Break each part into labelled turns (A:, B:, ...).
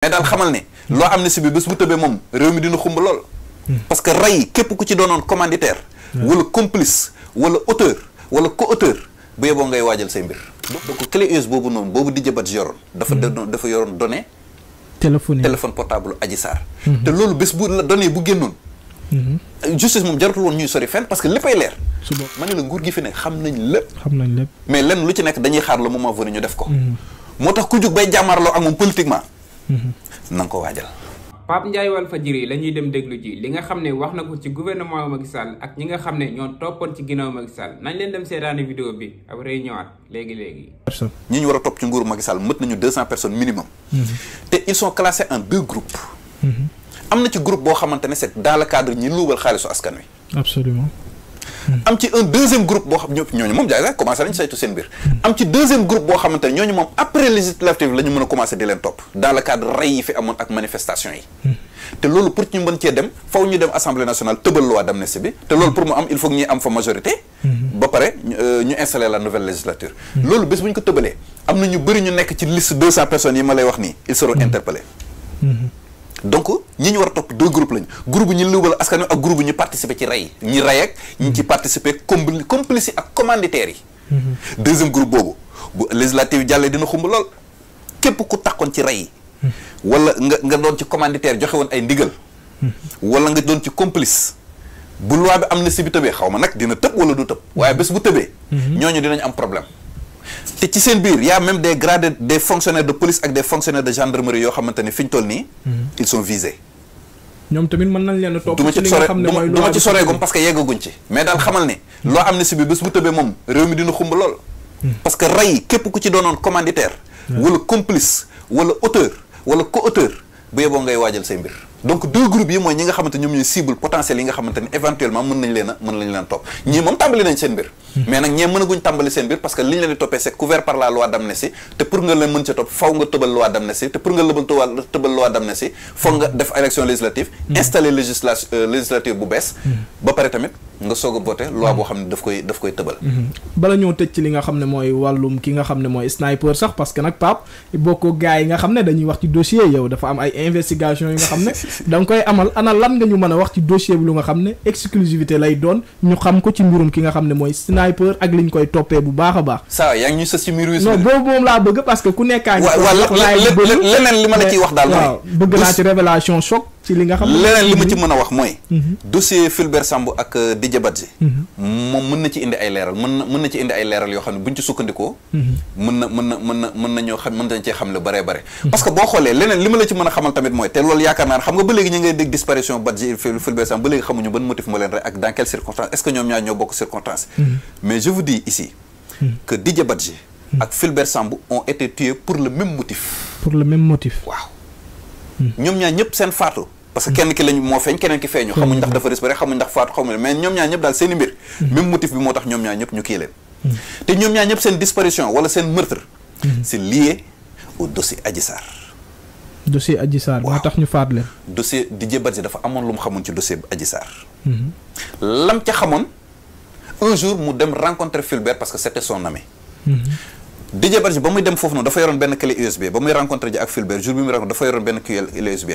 A: mais daal xamal ne loo amnistie bi bés bu tëbee moom réew mi dina xumb lool. parce que rey képp ku ci doonoon commanditaire. wala complice wala auteur wala co-auteur bu yeboo ngay waajal say mbir. donc clé US boobu noonu boobu Didier Badji yoroon. dafa yoroon données. téléphone portable Adji Sarr. te loolu bés bu la données bu génnoon. justice moom jaratul woon ñuy sori fenn parce que léppay leer. suba ma ne la nguur gi fi nekk xam nañ lépp. mais lenn lu ci nekk dañuy xaar le moment venu ñu def ko. moo tax ku jug bay jàmmarloo ak moom politiquement. na nga ko waajal.
B: Pape Ndiaye Walfadjri la ñuy dem déglu ji li nga xam ne wax na ko ci gouvernement Macky Sall ak ñi nga xam ne ñoo toppoon ci ginnaaw Macky Sall nañ leen dem seetaani vidéo bi après ñëwaat léegi.
A: ñi ñu war a topp ci nguuru Macky Sall mët nañu 200 personnes minimum. te ils sont classés en 2 groupes. am na ci groupe boo xamante ne c'est dans le cadre ñi luubal xaalisu askan wi.
C: Absolument.
A: am ci un deuxième groupe boo xam ñooñu moom jaay commencé nañ saytu seen mbir. am ci deuxième groupe boo xamante ne ñooñu moom après législative la ñu mën a commencé di leen topp dans le cadre rey yi fi amoon ak manifestation yi. te loolu pour ñu mën cee dem faw ñu dem assemblée nationale tëbal loi d'amnistie bi te loolu pour mu am il faut que ñuy am fa majorité. ba pare ñu installer la nouvelle législature. loolu bés bu ñu ko tëbalee am na ñu bëri ñu nekk ci liste 200 personnes yi ma lay wax nii ils seront interpellés. donc ñi ñu war a topp 2 groupes lañu groupe ñi luubal askan wi ak groupe ñi participer ci rey ñi rey ak ñi ci participer complice ak commanditaires yi. deuxième groupe boobu bu législative jàllee dina xumb lool képp ku takkoon ci rey yi. wala nga doon ci commanditaire joxe woon ay ndigal. wala nga doon ci complice bu loi bi amnistie bi tëbee xaw ma nag dina tëb wala du tëb waaye bés bu tëbee. ñooñu dinañ am problème. te ci seen biir y a même des grades des fonctionnaires de police ak des fonctionnaires de gendarmerie yoo xamante ni fi ñu toll nii. ils sont visés.
C: ñoom tamit mën nañ leen a topp ci li nga xam ne mooy
A: du ma ci soreegum parce que yeggaguñ ci. mais daal xamal ne. loo amnistie bi bés bu tëbee moom réew mi dina xumb lool. parce que rey képp ku ci doonoon commanditaire. wala complice wala auteur wala co-auteur bu yeboo ngay waajal say mbir. donc 2 groupes yi mooy ñi nga xamante ñoom ñooy cible potentiel yi nga xamante ni éventuellement mën nañ leen topp ñii moom tàmbali nañ seen mbir. mais nag ñee mënaguñ tàmbali seen mbir parce que li ñu leen di toppee c'est couvert par la loi d'amnistie te pour nga leen mën ca topp faw nga tëbal loi d'amnistie te pour nga tëbal loi d'amnistie foog nga def élection législative installer législative bu bees ba pare tamit nga soog a voté loi boo xam ne daf koy tëbal.
C: bala ñoo tëj ci li nga xam ne mooy wàllum ki nga xam ne mooy sniper sax parce que nag Pape bokk gars yi nga xam ne dañuy wax ci dossier yow dafa am ay investigation yi nga xam ne da nga koy amal ana lan nga ñu mën a wax ci dossier bi lu nga xam ne exclusivité lay doon ñu xam ko ci mbirum ki nga xam ne mooy sniper ak liñ koy toppee bu baax a baax.
A: saa yaa ngi ñu sës ci miir wi.
C: non boobu moom laa bëgg parce que ku nekkaa ngi
A: leneen li ma la ciy wax daal mooy.
C: waaw bëgg naa ci révélation choc ci li nga xam ne
A: leneen li ma ci mën a wax mooy. dossier Fulbert Sambou ak Didier Badji. moom mën na ci indi ay leeral mën na ci indi ay leeral yoo xam ne buñ ci sukkandikoo. mën nañ cee xam lu bare bare. parce que boo xoolee leneen li ma la ci mën a xamal tamit mooy te loolu yaakaar naa ne xam nga ba léegi ñu ngay dégg disparition Badji Fulbert Sambou ba léegi xamuñu ban motif moo leen rek ak dans quelles circonstances est-ce que ñoom ñaar ñoo bokk circonstances. mais je vous dis ici que Didier Badji ak Fulbert Sambou ont été tués pour le même motif.
C: pour le même motif.
A: waaw. ñoom ñaar ñëpp seen faatu. parce que kenn ki lañ moo feeñ keneen ki feeñu. xamuñ ndax dafa respiré xamuñ ndax faatu xamuñ mais ñoom ñaar ñëpp daal seen i mbir. même motif bi moo tax ñoom ñaar ñëpp ñu kii leen. te ñoom ñaar ñëpp seen disparition wala seen meurtre. c'est lié au dossier Adji Sarr.
C: dossier Adji Sarr moo tax ñu faat leen.
A: dossier Didier Badji dafa amoon lu mu xamoon ci dossier Adji Sarr. lam ca xamoon un jour mu dem rencontrer Fulbert parce que c'était son ami. Didier Badji ba muy dem foofu noonu dafa yoroon benn clé USB ba muy rencontré ji ak Fulbert jour bi muy rencontré dafa yoroon benn clé USB.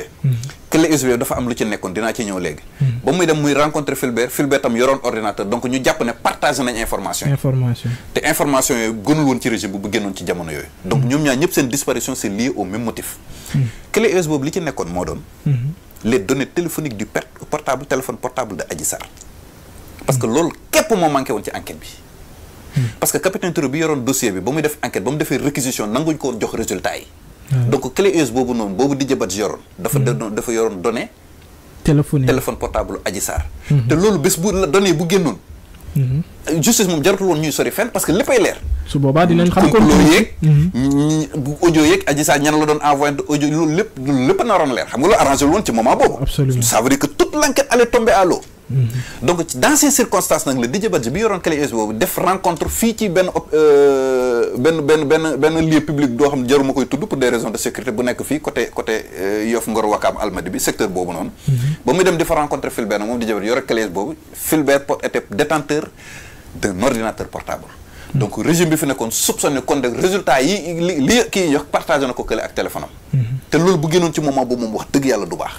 A: clé USB dafa am lu ci nekkoon dinaa ci ñëw léegi. ba muy dem muy rencontré Fulbert tam yoroon ordinateur donc ñu jàpp ne partagé nañ information te information yooyu gënul woon ci régime bu génnoon ci jamono yooyu. donc ñoom ñaar ñëpp seen disparition c'est lié au même motif. clé USB boobu li ci nekkoon moo doon. les données téléphoniques du téléphone portable de Adji Sarr. parce que loolu képp moo manqué woon ci enquête bi. parce que capitaine Touré bi yoroon dossier bi ba muy def enquête ba mu defee réquisition nanguñ ko jox résultat yi. donc clé US boobu noonu boobu Didier Badji yoroon. dafa yoroon données. téléphone portable Adji Sarr. te loolu bés bu la données bu génnoon. justice moom jaratul woon ñuy sori fenn parce que léppay leer.
C: su boobaa dinañ xam ko
A: yeeg. bu audio yeeg Adji Sarr ñan la doon envoyé audio loolu lépp naroon leer xam nga loolu arrangé woon ci moment boobu.
C: absolument
A: ça veut dire que toute l'enquête allait tomber à l'eau. donc dans ces circonstances nag la Didier Badji bi yoroon clé US boobu def rencontre fii ci benn lieu public doo xam ne jaruma koy tudd pour des raisons de sécurité bu nekk fii côté Yoff Ngor Wakaam Almadi bi secteur boobu noonu. ba muy dem di fa rencontrer Fulbert nag moom Didier Badji yore clé US boobu Fulbert était détenteur d'un ordinateur portable. donc régime bi fi nekkoon soupçonné kon de résultat yi li kii yox partagé na ko kële ak téléphone am te loolu bu génnoon ci moment boobu moom wax dëgg yàlla du baax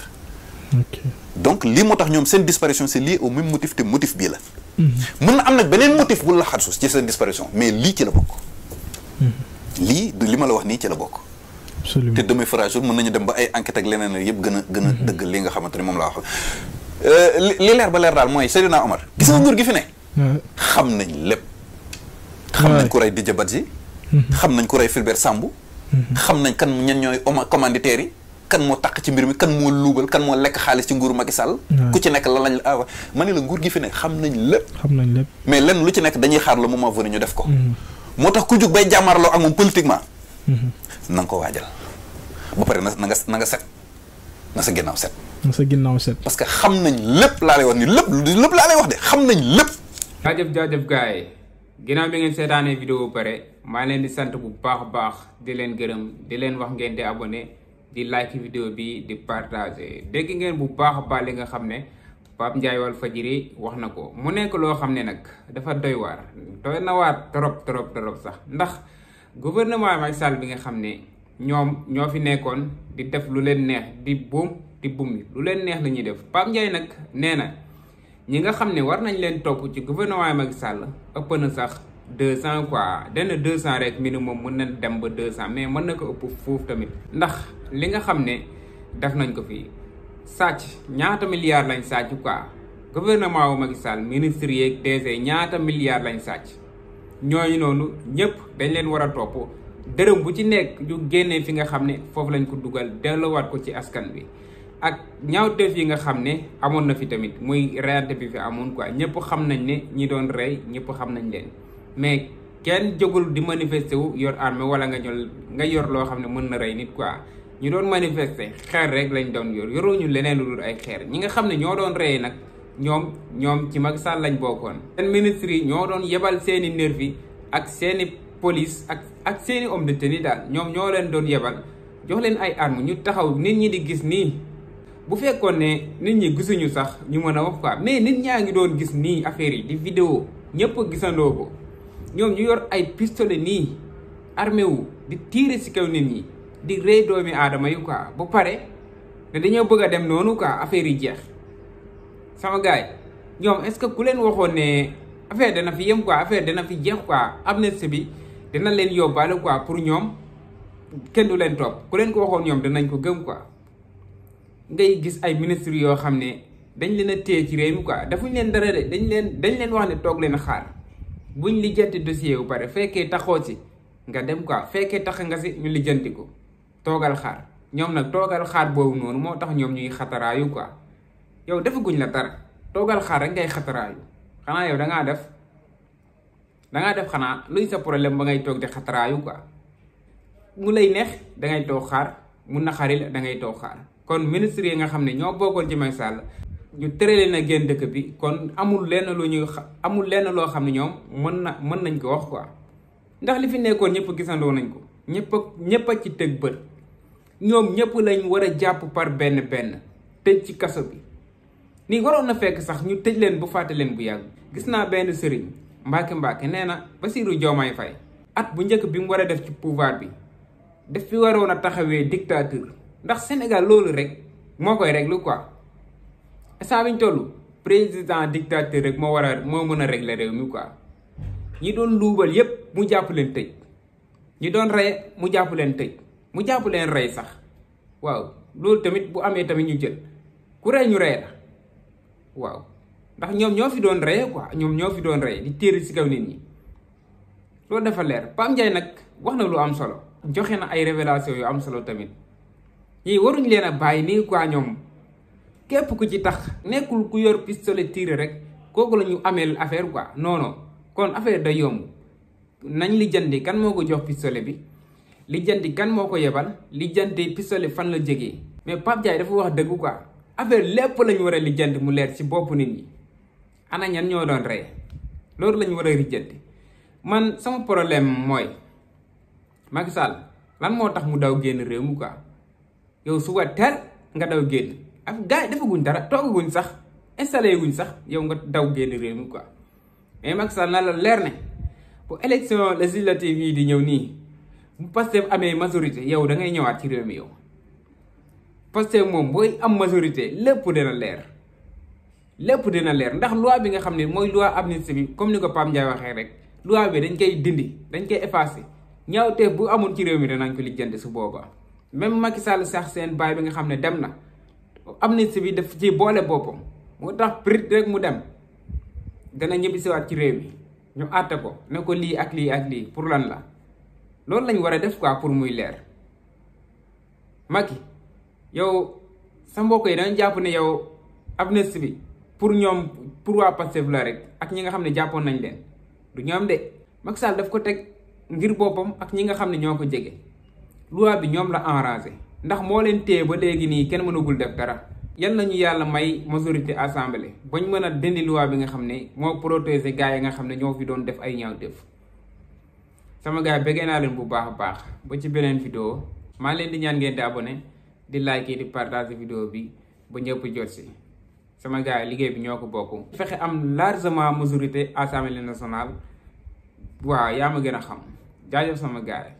A: donc lii moo tax ñoom seen disparition c'est lié au même motif te motif bii la mën na am nag beneen motif bu la xatsu ci seen disparition mais lii ci la bokk lii du li ma la wax nii ci la bokk te demain fera jour mën nañu dem ba ay enquête ak leneen yëpp gën a dëgg li nga xamante ni moom laa wax li leer ba leer daal mooy Seydina Omar gis nga nguur gi fi ne xam nañ lépp xam nañ ku rey Didier Badji xam nañ ku rey Fulbert Sambou xam nañ kan ñan ñooy commanditaires yi kan moo taq ci mbir mi kan moo luubal kan moo lekk xaalis ci nguuru Macky Sall ku ci nekk lan lañ ma ne la nguur gi fi ne xam nañ lépp mais lenn lu ci nekk dañuy xaar le moment venu ñu def ko moo tax ku jug bay jàmmarloo ak moom politiquement na nga ko waajal ba pare na nga set na sa ginnaaw set parce que xam nañ lépp laa lay wax ni lépp laa lay wax de xam nañ lépp
B: jaajëf gars yi ginnaaw bi ngeen seetaanee vidéo pare maa leen di sant bu baax a baax di leen gërëm di leen wax ngeen di abonné di like vidéo bi di partager dégg ngeen bu baax a baax li nga xam ne Pape Ndiaye Walfadjri wax na ko mu nekk loo xam ne nag dafa doy na waar trop sax ndax gouvernement Macky Sall bi nga xam ne ñoo fi nekkoon di def lu leen neex di bumi lu leen neex la ñuy def Pape Ndiaye nag nee na ñi nga xam ne war nañ leen topp ci gouvernement Macky Sall ëpp na sax 200 quoi dana 200 rek minimum mën na dem ba 200 mais mën na ko ëpp foofu tamit ndax li nga xam ne def nañ ko fii sàcc ñaata milliards lañ sàcc quoi gouvernement wu Macky Sall ministre yeeg DG ñaata milliards lañ sàcc ñooñu noonu ñëpp dañ leen war a topp dërëm bu ci nekk ñu génnee fi nga xam ne foofu lañ ko dugal delloowaat ko ci askan bi ak ñaawteef yi nga xam ne amoon na fi tamit muy reyante bi fi amoon quoi ñëpp xam nañ ne ñi doon rey ñëpp xam nañ leen mais kenn jógul di manifester wu yor armée wala nga yor loo xam ne mën na rey nit quoi ñu doon manifester xeer rek lañ doon yoruñu leneen lu dul ay xeer ñi nga xam ne ñoo doon rey nag ñoom ci Macky Sall lañ bokkoon. seen ministres yi ñoo doon yebal seeni nervi ak seeni police ak seeni homme de tenue daal ñoom ñoo leen doon yebal jox leen ay armes ñu taxaw nit ñi di gis nii. bu fekkoon ne nit ñi gisuñu sax ñu mën a wax quoi mais nit ñaa ngi doon gis nii affaire yi di vidéo ñëpp gisandoo ko ñoom ñu yor ay pistolet nii armé wu di tirer ci kaw nit ñi di rey doomi aadama yi quoi ba pare ne dañoo bëgg a dem noonu quoi affaire yi jeex sama gars yi ñoom est-ce que ku leen waxoon ne affaire dana fi yem quoi affaire dana fi jeex quoi amnistie bi dina leen yóbbaale quoi pour ñoom kenn du leen topp ku leen ko waxoon ñoom danañ ko gëm quoi. ngay gis ay ministres yoo xam ne dañ leen a téye ci réew mi quoi dafuñ leen dara de dañ leen wax ne toog leen xaar buñ lijjanti dossier bu pare fekkee taxoo ci nga dem quoi fekkee tax nga si ñu lijjanti ko toogal xaar ñoom nag toogal xaar boobu noonu moo tax ñoom ñuy xataraayu quoi yow defaguñ la dara toogal xaar rek ngay xataraayu xanaa yow dangaa def xanaa luy sa problème ba ngay toog di xataraayu quoi mu lay neex dangay toog xaar mu naqari la dangay toog xaar. kon ministre yi nga xam ne ñoo bokkoon ci Macky Sall ñu tëralee na génn dëkk bi kon amul lenn loo xam ne ñoom mën nañ ko wax quoi ndax li fi nekkoon ñëpp gisandoo nañ ko ñëpp a ci tëg bët ñoom ñëpp lañ war a jàpp par benn tëj ci kaso bi nii waroon na fekk sax ñu tëj leen bu fàtte leen bu yàgg. gis naa benn sëriñ Mbacke nee na Bassirou Diomaye Faye at bu njëkk bi mu war a def ci pouvoir bi daf fi waroon a taxawee dictature. ndax Sénégal loolu rek moo koy régler quoi instant bi ñu toll président dictateur rek moo mën a régler réew mi quoi ñi doon luubal yépp mu jàpp leen tëj ñi doon rey mu jàpp leen tëj mu jàpp leen rey sax waaw loolu tamit bu amee tamit ñu jël ku rey ñu rey la waaw ndax ñoom ñoo fi doon rey quoi ñoom ñoo fi doon rey di téere ci kaw nit ñi loolu dafa leer Pape Ndiaye nag wax na lu am solo joxe na ay révélation yu am solo tamit ñii waruñ leen a bàyyi nii quoi ñoom képp ku ci tax nekkul ku yor pistolet tiré rek kooku la ñu ameel affaire quoi non kon affaire da yomb nañ lijjanti kan moo ko jox pistolet bi lijjanti kan moo ko yebal lijjanti pistolet fan la jógee mais Pape Ndiaye dafa wax dëgg quoi affaire lépp la ñu war a lijjanti mu leer ci bopp nit ñi ana ñan ñoo doon rey loolu la ñu war a lijjanti man sama problème mooy Macky Sall lan moo tax mu daw génn réew mi quoi. yow suba teel nga daw génn ak gars yi defaguñ dara toogaguñ sax installé guñ sax yow nga daw génn réew mi quoi mais Macky Sall na la leer ne bu élection législative yi di ñëw nii bu Pastef amee majorité yow da ngay ñëwaat ci réew mi yow Pastef moom booy am majorité lépp dina leer ndax loi bi nga xam ne mooy loi amnistie bi comme ni ko Pape Ndiaye waxee rek loi bi dañ koy dindi dañ koy effacer ñaawteef bu amul ci réew mi danañ ko lijjanti su boobaa même Macky Sall sax seen baay bi nga xam ne dem na amnistie bi daf ci boole boppam moo tax prit rek mu dem dana ñibbisiwaat ci réew mi ñu àtte ko ne ko lii ak lii ak lii pour lan la loolu lañ war a def quoi pour muy leer Macky yow sa mbokk yi dañ jàpp ne yow amnistie bi pour ñoom pour waa Pastef la rek ak ñi nga xam ne jàppoon nañ leen du ñoom de Macky Sall daf ko teg ngir boppam ak ñi nga xam ne ñoo ko jege loi bi ñoom la arrangé ndax moo leen téye ba léegi nii kenn mënagul def dara yal nañu yàlla may majorité assemblée bañ mën a dindi loi bi nga xam ne moo protéger gars yi nga xam ne ñoo fi doon def ay ñaawteef sama gars yi bëggee naa leen bu baax a baax ba ci beneen vidéo maa leen di ñaan ngeen di abonné di like di partager vidéo bi ba ñëpp jot si sama gars yi liggéey bi ñoo ko bokk fexe am largement majorité assemblée nationale waaw yaa ma gën a xam jaajëf sama gars yi